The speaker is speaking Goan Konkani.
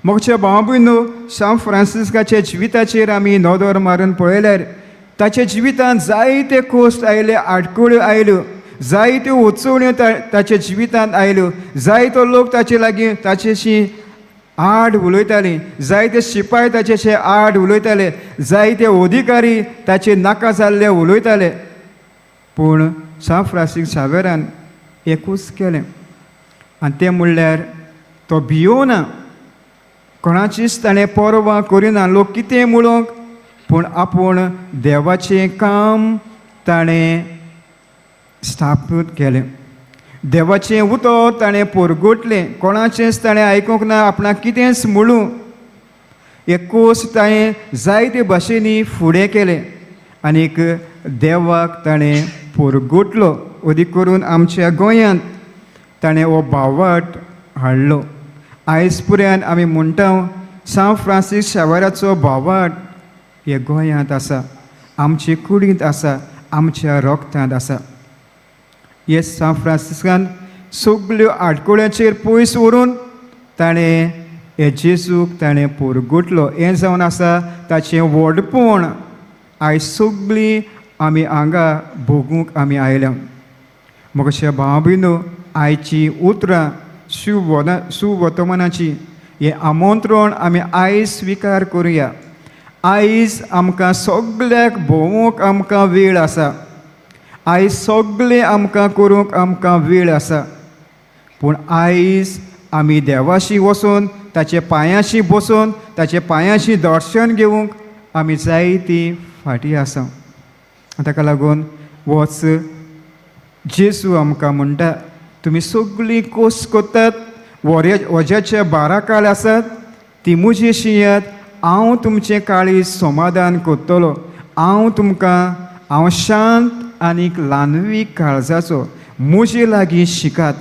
मोगच्या भाव भयणो, सांत फ्रांसिस्काच्या जिविताचेर आमी नदर मारून पळयल्यार ताच्या जिवितांत जायते कोश्ट आयले, आडखळ्यो आयल्यो, जायत्यो उचवण्यो ताच्या जिवितांत आयल्यो. जायतो लोक ताचे लागीं ताचेशी आड उलयताली, जायते शिपाय ताचेशे आड उलयताले, जायते अधिकारी ताचे नाका जाल्ले उलयताले. पूण सांत फ्रांसीस शावेरान एकूच केलें आनी तें म्हणल्यार तो भियोना, कोणाचीच ताणें पर्वा करिना लोक कितें म्हणूंक, पूण आपूण देवाचें काम ताणें स्थापीत केलें. देवाचें उतर ताणें पोरगोटलें. कोणाचेंच ताणें आयकूंक ना आपणाक कितेंच म्हणूं. एक कोस ताणें जायते भाशेनी फुडें केलें आनीक देवाक ताणें पोरगोटलो. अदीक करून आमच्या गोंयांत ताणें हो भावाट हाडलो. आयज पर्यंत आमी म्हणटा सांत फ्रांसीस शावराचो भावाट हे गोंयांत आसा, आमचे कुडींत आसा, आमच्या रोगतांत आसा. हे सांत फ्रांसिस्कान सगल्यो आडकुळ्यांचेर पयस व्हरून ताणें हे जेजूक ताणें पोरगुटलो. हें जावन आसा ताचें व्हडपण. आयज सगळीं आमी हांगा भोगूंक आमी आयल्या. म्हज्या भाव भयणो, आयची उतरां सुवर्तमानाची हें आमंत्रण आमी आयज स्विकार करुया. आयज आमकां सगल्याक भोंवूंक आमकां वेळ आसा, आयज सगळें आमकां करूंक आमकां वेळ आसा, पूण आयज आमी देवाशी वचून ताचे पांयाशी बसून ताचे पांयाशी दर्शन घेवंक आमी जायती फाटीं आसा. ताका लागून वच, जेजू आमकां म्हणटा, तुमी सगळीं कोस करतात, वज्याच्या बाराकाल आसात, ती म्हजेशी येयात, हांव तुमचें काळीज समाधान करतलो. हांव तुमकां, हांव शांत आनीक ल्हानवीक काळजाचो, म्हजे लागीं शिकात.